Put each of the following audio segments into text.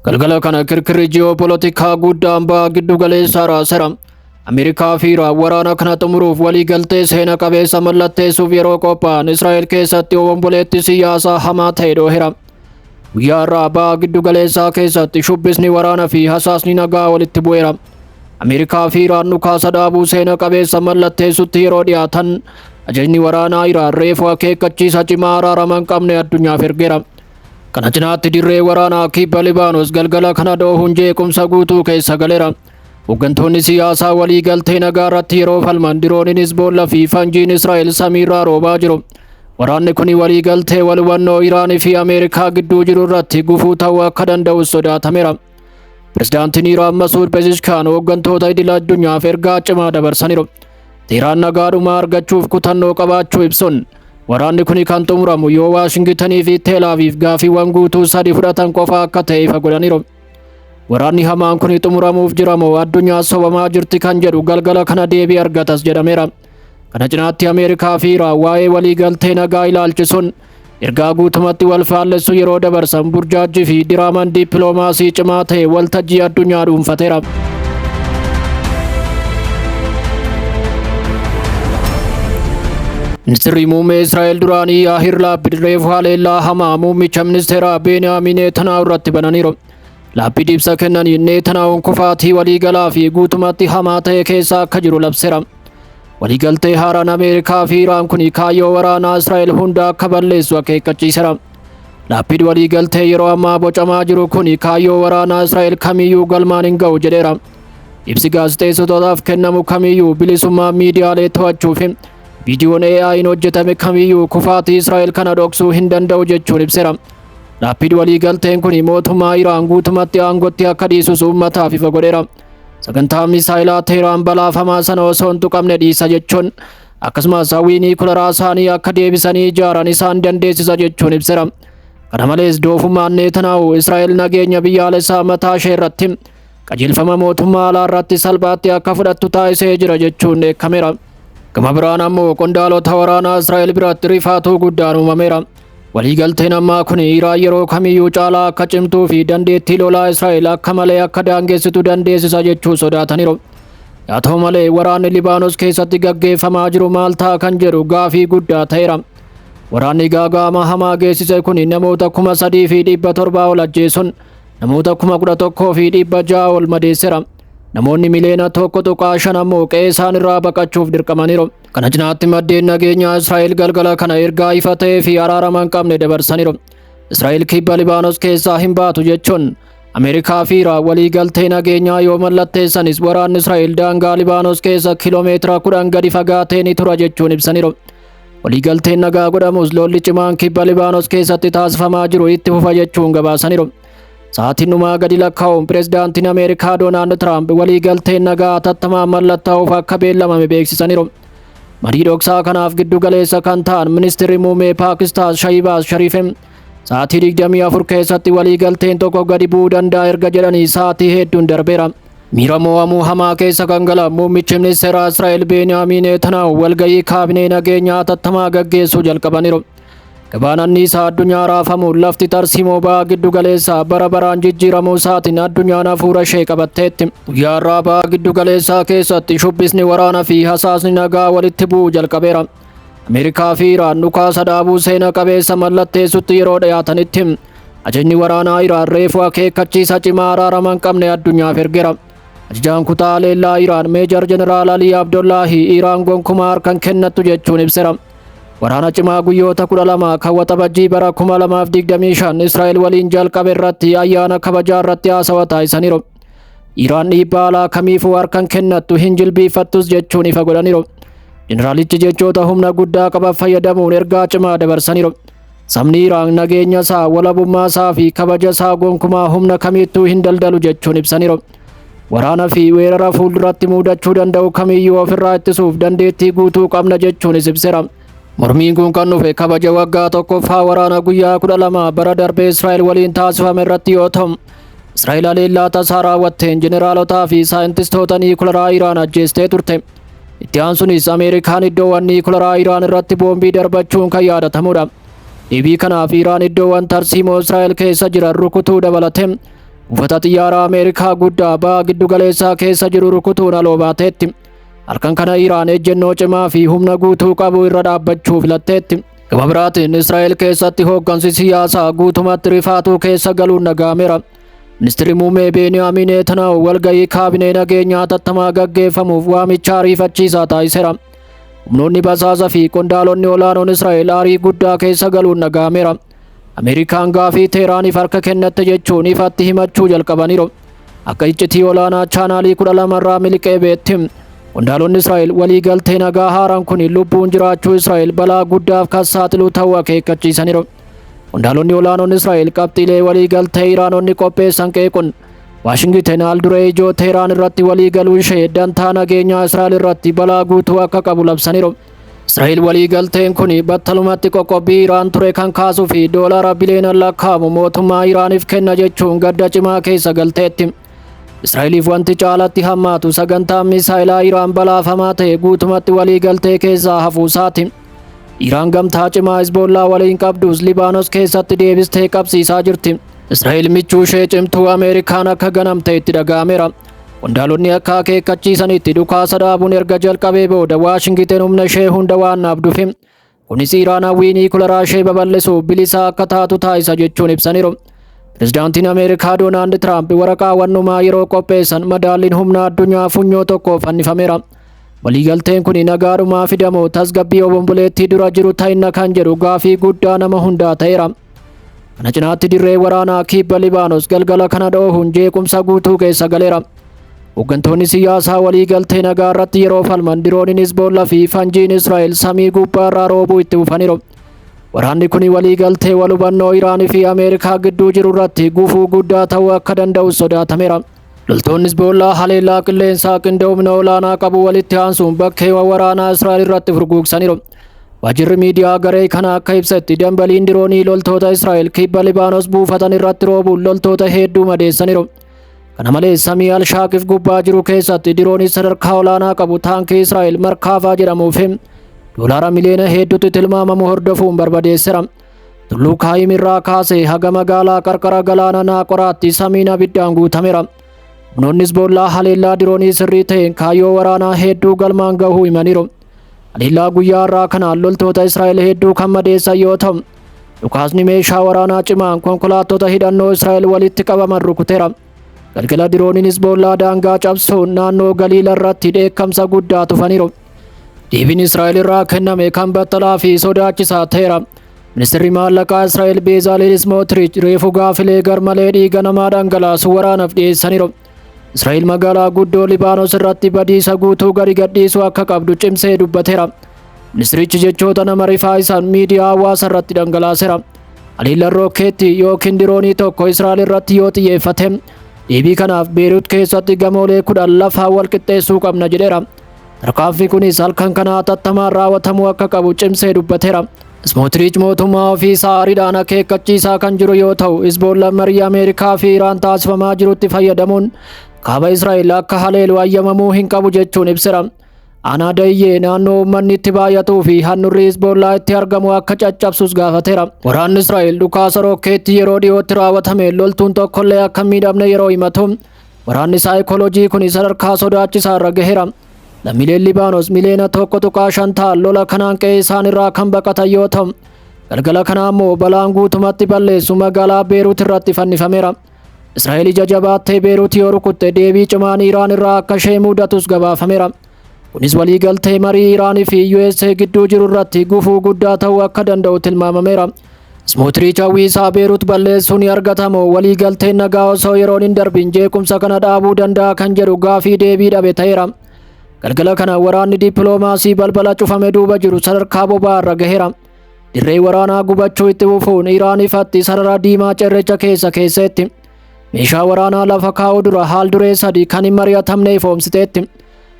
Galgala kana kirkirri ji'oopolotikaa guddaan baha giddu galeessaa raaseera. Ameerikaa fi Iraan waraana kana xumuruuf waliigaltee seena qabeessa mallatteessuuf yeroo qophaa'an Israa'el keessatti obomboleetti siyaasaa hamaa ta'e dhooheera. Guyyaa har'aa baha giddu galeessaa keessatti shubbisni waraana fi hasaasni nagaa walitti bu'eera. Ameerikaa fi Iraan dhukaasa dhaabuu seena qabeessa mallatteessutti yeroo dhiyaatan ajajni waraanaa Iraan reefu akeekkachiisa cimaa araarama hin qabne addunyaaf ergeera. Kana cinaatti dirree waraanaa kibba Libaanos galgala kana dhoohuun jeequmsa guutuu keessa galeera. Hooggantoonni siyaasaa walii galtee nagaa irratti yeroo falman dirooniin Hizboollaa fi fanjiin Israa'el samiirraa roobaa jiru. Waraanni kun walii galtee wal hubannoo Iraanii fi Ameerikaa gidduu jiru irratti gufuu ta'uu akka danda'u sodaatameera. Pirezidaantiin Iraan Masuud Pezeshkaan hooggantoota idil addunyaaf ergaa cimaa dabarsaniiru. Teheraan nagaadhuma argachuuf kutannoo qabaachuu ibsuun waraanni kun kan xumuramu yoo Waashingitanii fi Teel Aviv gaafiiwwan guutuu sadi fudhatan qofa akka ta'e ifa godhaniiru. Waraanni hamaan kun xumuramuuf jira moo addunyaa sobamaa jirti kan jedhu galgala kana deebii argatas jedhameera. Kana cinaatti Ameerikaa fi Iraan waa'ee waliigaltee nagaa ilaalchisuun ergaa guutumatti wal faallessu yeroo dabarsan burjaajii fi diraamaan dippiloomaasii cimaa ta'e waltajjii addunyaa dhuunfateera. Ministeerri muummee Israa'el duraanii Yaahir Laapid reefu haleellaa hamaa muummicha ministeeraa Beeniyaamin Netanyahu irratti bananiiru. Laapid ibsa kennaniin Netanyahuun kufaatii waliigalaa fi guutumatti hamaa ta'e keessa akka jiru labseera. Waliigaltee haaraan Ameerikaa fi Iraan kun kaayyoo waraanaa Israa'el hunda akka balleessu akeekkachiiseera. Laapid waliigaltee yeroo ammaa bocamaa jiru kun kaayyoo waraanaa Israa'el kamiyyuu galmaan hin ga'u jedheera. Ibsi gaazexeessitootaaf kennamu kamiyyuu bilisummaa miidiyaalee to'achuu fi viidiyoon AI'n hojjetame kamiyyuu kufaatii Israa'el kana dhoksuu hin danda'u jechuun ibseera. Laapid waliigalteen kun mootummaa Iraan guutumatti aangootti akka dhiisus uummataaf ifa godheera. Sagantaa misaayilaa Teheraan balaafamaa sana osoo hin tuqamne dhiisa jechuun akkasumas hawwii niikularaa isaanii akka deebisanii ijaaran isaan dandeessisa jechuun ibseera. Kana malees doofummaan Netanyahu Israa'el nageenya biyyaalessaa mataa ishee irratti qajeelfama mootummaa alaa irratti salphaatti akka fudhattu taasisee jira jechuun dheekkameera. Gama biraan ammoo qondaalota waraanaa Israa'el biratti rifaatuu guddaan uumameera. Waliigalteen ammaa kun Iraan yeroo kamiyyuu caalaa akka cimtuu fi dandeettii lolaa Israa'el akka malee akka daangessitu dandeessisa jechuu sodaataniiru. Haa ta'u malee waraanni Libaanos keessatti gaggeeffamaa jiru maal ta'a kan jedhu gaafii guddaa ta'eera. Waraanni gaaga'ama hamaa geessise kun namoota 3,700 ol ajjeesuun namoota 11,600 ol madeesseera. Namoonni miliyoona 1.5 ammoo qe'ee isaan irraa baqachuuf dirqamaniiru. Kana cinaatti maddeen nageenyaa Israa'el galgala kana ergaa ifa ta'ee fi araarama hin qabne dabarsaniiru. Israa'el kibba Libaanos keessaa hin baatu jechuun Ameerikaa fi Iraan waliigaltee nageenyaa yoo mallatteessanis waraanni Israa'el daangaa Libaanos keessa kiloomeetira 10 gadi fagaatee ni tura jechuun ibsaniiru. Waliigalteen nagaa godhamus lolli cimaan kibba Libaanos keessatti taasifamaa jiru itti fufa jechuun gabaasaniiru. Sa'aatiin dhumaa gadi lakkaa'uun pirezidaantiin Ameerikaa Doonaald Tiraamp waliigalteen nagaa hatattamaan mallattaa'uuf akka beellamame beeksisaniiru. Marii dhoksaa kanaaf giddu galeessa kan ta'an ministeerri muummee Paakistaan Shahibaaz Shariif sa'aatii 24 keessatti waliigalteen tokko gadi bu'uu danda'a erga jedhanii sa'aatii hedduun darbeera. Miira mo'amuu hamaa keessa kan galan muummichi ministeeraa Israa'el Beeniyaamin Netanyahu walgahii kaabinee nageenyaa hatattamaa gaggeessuu jalqabaniiru. Gabaan anniisaa addunyaa raafamuun lafti tarsiimoo ba'aa giddu galeessaa bara baraan jijjiiramuu isaatiin addunyaan hafuura ishee qabatteetti. Guyyaa har'aa ba'aa giddu galeessaa keessatti shubbisni waraana fi hasaasni nagaa walitti bu'uu jalqabeera. Ameerikaa fi Iraan dhukaasa dhaabuu seena qabeessa mallatteessutti yeroo dhiyaatanitti ajajni waraanaa Iraan reefu akeekkachiisa cimaa araarama hin qabne addunyaaf ergeera. Ajajaan kutaa haleellaa Iraan Meejar Jeneraal Alii Abdollaahi Iraan gonkumaa harka hin kennattu jechuun ibseera. Waraana cimaa guyyoota 12 kan waxabajjii bara 2025 Israa'el waliin jalqabe irratti ayyaana kabajaa irratti haasawa taasisaniiru. Iraan dhiibbaa alaa kamiifuu harka hin kennattu hin jilbiiffattus jechuun ifa godhaniiru. Jeneraalichi jechoota humna guddaa qaban fayyadamuun ergaa cimaa dabarsaniiru. Sabni Iraan nageenya isaa, walabummaa isaa fi kabaja isaa gonkumaa humna kamittuu hin daldalu jechuun ibsaniiru. Waraana fi weerara fuulduratti mudachuu danda'u kamiyyuu ofirraa ittisuuf dandeettii guutuu qabna jechuunis ibseera. Mormiin kun kan dhufe kabaja waggaa tokkoffaa waraana guyyaa 12 bara darbee Israa'el waliin taasifame irratti yoo ta'u, Israa'el haleellaa tasaa raawwatteen jeneraalotaa fi saayintistoota niikularaa Iraan ajjeestee turte. Itti aansuunis Ameerikaan iddoowwan niikularaa Iraan irratti boombii darbachuun kan yaadatamudha. Deebii kanaaf Iraan iddoowwan tarsiimoo Israa'el keessa jiran rukutuu dabalate Buufata xiyyaaraa Ameerikaa guddaa ba'a giddu galeessaa keessa jiru rukutuun aloo baateetti. Halkan kana Iraan ejjennoo cimaa fi humna guutuu qabu irra dhaabbachuu filatteetti. Gama biraatiin Israa'el keessatti hooggansi siyaasaa guutumatti rifaatuu keessa galuun dhaga'ameera. Ministeerri muummee Beeniyaamin Netanyahu walgahii kaabinee nageenyaa hatattamaa gaggeeffamuuf waamicha ariifachiisaa taasiseera. Humnoonni basaasa fi qondaalonni olaanoon Israa'el aarii guddaa keessa galuun dhaga'ameera. Ameerikaan gaafii Teeraaniif harka kennatte jechuun ifatti himachuu jalqabaniiru. Akka iccitii olaanaa chaanaalii 12 irraa miliqee beetti. Qondaalonni Israa'el waliigaltee nagaa haaraan kun lubbuun jiraachuu Israa'el balaa guddaaf kan saaxilu ta'uu akeekkachiisaniiru. Qondaalonni olaanoon Israa'el qabxiilee waliigaltee Iraanonni qopheessan qeequun Waashingiten haal duree ijoo Teeraan irratti waliigaluu ishee dantaa nageenyaa Israa'el irratti balaa guutuu akka qabu labsaniiru. Israa'el waliigalteen kun battalumatti qoqqobbii Iraan ture kan kaasuu fi doolaara biliyoonaan lakkaa'amu mootummaa Iraaniif kenna jechuun gadda cimaa keessa galteetti. Israa'eliif wanti caalatti hammaatu sagantaan misaayilaa Iraan balaafamaa ta'e guutumatti waliigaltee keessaa hafuusaati. Iraan gamtaa cimaa Hizboollaa waliin qabdus Libaanos keessatti deebistee qabsiisaa jirti. Israa'el michuu ishee cimtuu Ameerikaan akka ganamte itti dhaga'ameera. Qondaalonni akka akeekkachiisanitti dhukaasa dhaabuun erga jalqabee booda Waashingiten humna ishee hunda waan dhaabduuf kunis Iraan hawwii niikularaa ishee babal'isuuf bilisa akka taatu taasisa jechuun ibsaniiru. Pirezidaantiin Ameerikaa Doonaald Tiraamp waraqaa wannumaa yeroo qopheessan madaalliin humna addunyaa funyoo tokko fannifameera. Waliigalteen kun nagaadhumaa fidamoo tasgabbii obomboleettii dura jiru ta'inna kan jedhu gaafii guddaa nama hundaa ta'eera. Kana cinaatti dirree waraanaa kibba Libaanos galgala kana dhoohuun jeequmsa guutuu keessa galeera. Hooggantoonni siyaasaa waliigaltee nagaa irratti yeroo falman dirooniin Hizboollaa fi fanjiin Israa'el samii gubbaarraa roobuu itti fufaniiru. Waraanni kun waliigaltee wal hubannoo Iraanii fi Ameerikaa gidduu jiru irratti gufuu guddaa ta'uu akka danda'u sodaatameera. Loltoonni Hizboollaa haleellaa qilleensaa qindoomina olaanaa qabu walitti aansuun bakkeewwan waraanaa Israa'el irratti furguugsaniiru. Waajjirri miidiyaa garee kana akka ibsetti dambaliin diroonii loltoota Israa'el kibba Libaanos buufatan irratti roobuun loltoota hedduu madeessaniiru. Kana malees samii Alshaaqif gubbaa jiru keessatti diroonii sadarkaa olaanaa qabu taankii Israa'el Markaavaa jedhamuu fi doolaara miliyoona hedduutti tilmaamamu hordofuun barbadeesseera. Tulluu Kaayim irraa kaasee haga magaalaa qarqara galaana Naaqoraatti samiin abiddaan guutameera. Humnoonni Hizboollaa haleellaa diroonii sirrii ta'een kaayyoo waraanaa hedduu galmaan gahuu himaniiru. Haleellaa guyyaa har'aa kanaan loltoota Israa'el hedduu kan madeessan yoo ta'u, dhukaasni meeshaa waraanaa cimaan konkolaattota hidhannoo Israa'el walitti qabaman rukuteera. Galgala dirooniin Hizboollaa daangaa cabsuun naannoo Galiila irratti dheekkamsa guddaa tufaniiru. Deebiin Israa'el irraa kenname kan battalaa fi sodaachisaa ta'eera. Ministeerri maallaqaa Israa'el Beezaaleel Smotrich reefu gaafilee garmalee dhiiga namaa dhangalaasu waraanaaf dhiyeessaniiru. Israa'el magaalaa guddoo Libaanos irratti badiisa guutuu gadi gadhiisuu akka qabdu cimsee dubbateera. Ministerichi jechoota nama rifaa'isan miidiyaa hawaasaa irratti dhangalaaseera. Haleellaan rookeettii yookiin diroonii tokko Israa'el irratti yoo xiyyeeffate deebii kanaaf Beerut keessatti gamoolee 10 lafaa wal qixxeessuu qabna jedheera. Tarkaanfii kunis halkan kana hatattamaan raawwatamuu akka qabu cimsee dubbateera. Smotrich mootummaa ofii isaa aariidhaan akeekkachiisaa kan jiru yoo ta'u, Hizboollaan marii Ameerikaa fi Iraan taasifamaa jirutti fayyadamuun kaaba Israa'el akka haleelu ayyamamuu hin qabu jechuun ibseera. Aanaa Dayyee naannoo uummanni itti baay'atuu fi handhurri Hizboollaa itti argamu akka caccabsus gaafateera. Waraanni Israa'el dhukaasa rookeettii yeroo dhiyootti raawwatame loltuun tokkollee akka hin miidhamne yeroo himatu, waraanni saayikooloojii kun sadarkaa sodaachisaa irra gaheera. Lammiileen Libaanos miliyoona 1.5 ta'an lola kanaan qe'ee isaan irraa kan baqatan yoo ta'u, galgala kana ammoo balaan guutumatti balleessu magaalaa Beerut irratti fannifameera. Israa'el ija jabaattee Beerut yoo rukutte deebii cimaan Iraan irraa akka ishee mudatus gabaafameera. Kunis waliigaltee marii Iraanii fi USA gidduu jiru irratti gufuu guddaa ta'uu akka danda'u tilmaamameera. Smotrich hawwii isaa Beerut balleessuu ni argatamoo waliigalteen nagaa osoo yeroon hin darbin jeequmsa kana dhaabuu danda'a kan jedhu gaafii deebii dhabe ta'eera. Galgala kana waraanni dippiloomaasii balbala cufame duuba jiru sadarkaa boba'aa irra gaheera. Dirree waraanaa gubachuu itti fufuun Iraan ifatti sarara diimaa cirracha keessa keesseetti. Meeshaa waraanaa lafa kaa'uu dura haal duree sadi kan hin mari'atamne ifoomsiteetti.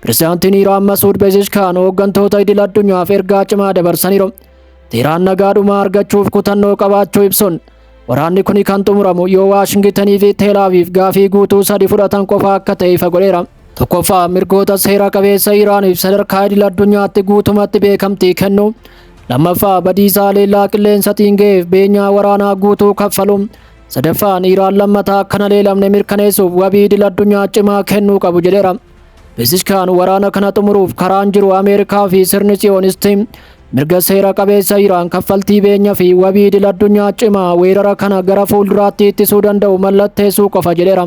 Pirezidaantiin Iraan Masuud Pezeshkaan hooggantoota idil addunyaaf ergaa cimaa dabarsaniiru. Teheraan nagaadhumaa argachuuf kutannoo qabaachuu ibsuun waraanni kun kan xumuramu yoo Waashingitanii fi Teel Aviv gaafii guutuu sadi fudhatan qofa akka ta'e ifa godheera. Tokkoffaa, mirgoota seera qabeessa Iraaniif sadarkaa idil addunyaatti guutumatti beekamtii kennu. Lammaffaa, badiisa haleellaa qilleensatiin ga'eef beenyaa waraanaa guutuu kaffalu. Sadaffaan Iraan lammataa akka hin haleelamne mirkaneessuuf wabii idil addunyaa cimaa kennuu qabu jedheera. Pezeshkian waraana kana xumuruuf karaan jiru Ameerikaa fi sirni Tsiyoonistii mirga seera qabeessa Iraan kaffaltii beenyaa fi wabii idil addunyaa cimaa weerara kana gara fuulduraatti ittisuu danda'u mallatteessuu qofa jedheera.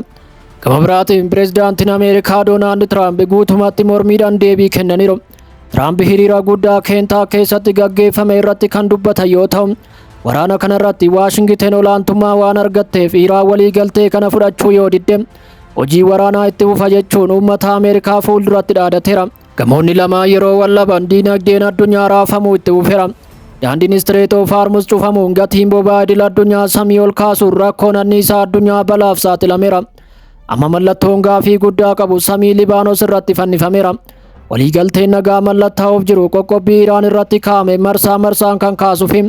Gama biraatiin pireezidaantiin Ameerikaa Doonaald Tiraamp guutumatti mormiidhaan deebii kennaniiru. Tiraamp hiriira guddaa Keentaa keessatti gaggeeffame irratti kan dubbatan yoo ta'u, waraana kanarratti Waashingiten olaantummaa waan argatteef Iraan walii galtee kana fudhachuu yoo didde hojii waraanaa itti fufa jechuun uummata Ameerikaa fuulduratti dhaadateera. Gamoonni lama yeroo wal laban diinagdeen addunyaa raafamuu itti fufeera. Daandiin Strait of Hormuz cufamuun gatiin boba'aa idil addunyaa samii ol kaasuun rakkoon anniisaa addunyaa balaaf saaxilameera. Amma mallattoon gaafii guddaa qabu samii Libaanos irratti fannifameera. Waliigalteen nagaa mallattaa'uuf jiru qoqqobbii Iraan irratti kaa'ame marsaa marsaan kan kaasuu fi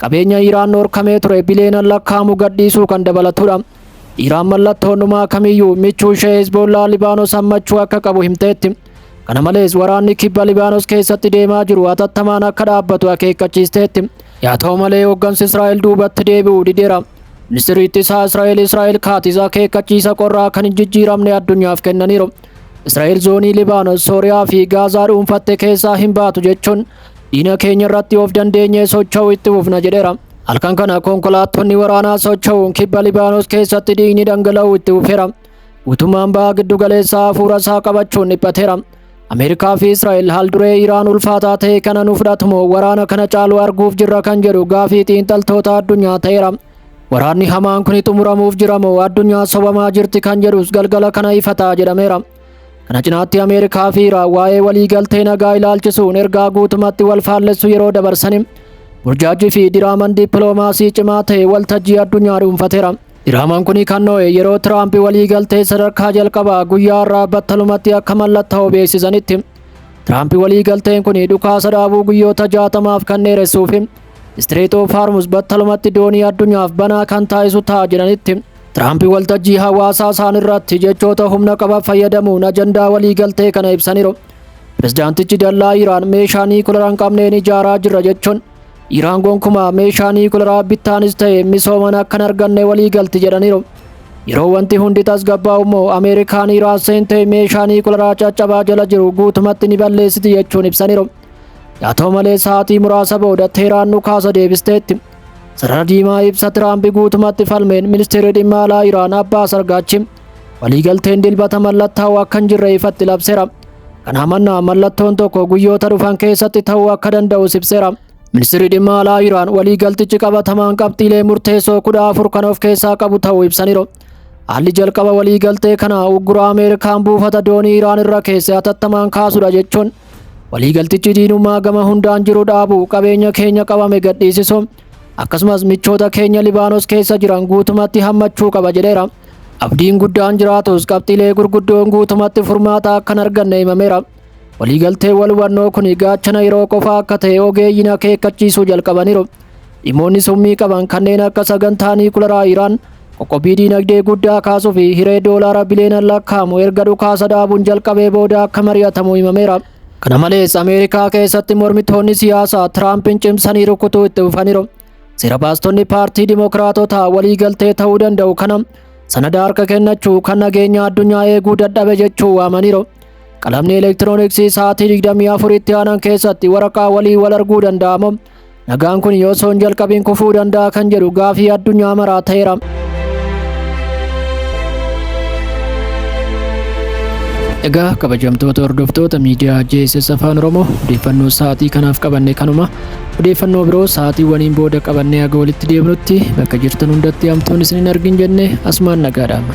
qabeenya Iraan dhorkamee ture biliyoonan lakkaa'amu gadhiisuu kan dabalatudha. Iraan mallattoon dhumaa kamiyyuu michuu ishee Hezbollaa Libaanos hammachuu akka qabu himteetti. Kana malees waraanni kibba Libaanos keessatti deemaa jiru hatattamaan akka dhaabbatu akeekkachiisteetti. Yaa ta'u malee hooggansi Israa'el duubatti deebi'uu dideera. Ministeerri ittisaa Israa'el Israa'el Kaatiz akeekkachiisa qorraa kan hin jijjiiramne addunyaaf kennaniiru. Israa'el zoonii Libaanos, Sooriyaa fi Gaazaa dhuunfatte keessaa hin baatu jechuun diina keenya irratti of dandeenyee socho'uu itti fufna jedheera. Halkan kana konkolaattonni waraanaa socho'uun kibba Libaanos keessatti dhiigni dhangala'uu itti fufeera. Guutummaan baha giddu galeessaa hafuura isaa qabachuun dhiphateera. Ameerikaa fi Israa'el haalduree Iraan ulfaataa ta'e kana nu fudhatumoo waraana kana caalu arguuf jirra kan jedhu gaafii xiinxaltoota addunyaa ta'eera. Waraanni hamaan kun xumuramuuf jira moo addunyaa sobamaa jirti kan jedhus galgala kana ifataa jedhameera. Kana cinaatti Ameerikaa fi Iraan waa'ee waliigaltee nagaa ilaalchisuun ergaa guutumatti wal faallessu yeroo dabarsani burjaajii fi diraaman dippiloomaasii cimaa ta'e waltajjii addunyaa dhuunfateera. Diraamaan kun kan dho'e yeroo Tiraamp waliigaltee sadarkaa jalqabaa guyyaa irraa battalumatti akka mallattaa'u beeksisanitti. Tiraamp waliigalteen kun dhukaasa dhaabuu guyyoota 60f kan dheeressuu fi Strait of Hormuz battalumatti doonii addunyaaf banaa kan taasisu ta'a jedhanitti. Tiraamp waltajjii hawaasaa isaan irratti jechoota humna qaban fayyadamuun ajandaa waliigaltee kana ibsaniiru. Pireezidaantichi dallaa Iraan meeshaa niikuleraa hin qabneen ijaaraa jirra jechuun Iraan gonkumaa meeshaa niikuleraa bittaanis ta'e misooman akka hin arganne waliigalti jedhaniiru. Yeroo wanti hundi tasgabbaa'u immoo Ameerikaan Iraan seentee meeshaa niikuleraa caccabaa jala jiru guutumatti ni balleessiti jechuun ibsaniiru. Yaa ta'u malee sa'aatii muraasa booda Teeraan dhukaasa deebisteetti. Sarara diimaa ibsa Tiraamp guutumatti falmeen ministeerri dhimma alaa Iraan Abbaas Argaachi waliigalteen dilbata mallattaa'u akka hin jirre ifatti labseera. Kana mannaa mallattoon tokko guyyoota dhufan keessatti ta'uu akka danda'u ibseera. Ministeerri dhimma alaa Iraan waliigaltichi qabatamaan qabxiilee murteessoo 14 kan of keessaa qabu ta'uu ibsaniiru. Haalli jalqaba waliigaltee kanaa uggura Ameerikaan buufata doonii Iraan irra keesse hatattamaan kaasudha jechuun waliigaltichi diinummaa gama hundaan jiru dhaabu, qabeenya keenya qabame gadhiisisu, akkasumas michoota keenya Libaanos keessa jiran guutumatti hammachuu qaba jedheera. Abdiin guddaan jiraatus qabxiilee gurguddoon guutumatti furmaata akka hin arganne himameera. Waliigaltee wal hubannoo kun gaachana yeroo qofa akka ta'e ogeeyyiin akeekkachiisuu jalqabaniiru. Dhimmoonni summii qaban kanneen akka sagantaa niikuleraa Iraan, qoqqobbii diinagdee guddaa kaasuu fi hiree doolaara biliyoonan lakkaa'amu erga dhukaasa dhaabuun jalqabee booda akka mari'atamu himameera. Kana malees Ameerikaa keessatti mormitoonni siyaasaa Tiraampiin cimsanii rukutuu itti fufaniiru. Seera baastonni paartii Dimookiraatotaa waliigaltee ta'uu danda'u kana sanada harka kennachuu kan nageenya addunyaa eeguu dadhabe jechuu waamaniiru. Qalamni elektirooniksii sa'aatii 24 itti aanan keessatti waraqaa walii wal arguu danda'amu. Nagaan kun yoo osoo hin jalqabiin kufuu danda'a kan jedhu gaafii addunyaa maraa ta'eera. Egaa kabajamtoota hordoftoota miidiyaa JSS Afaan Oromoo, odeeffannoo sa'aatii kanaaf qabanne kanuma. Odeeffannoo biroo sa'aatiiwwaniin booda qabannee haga walitti deebinutti bakka jirtan hundatti hamtuun isin hin argin jenne asumaan nagaadhaan.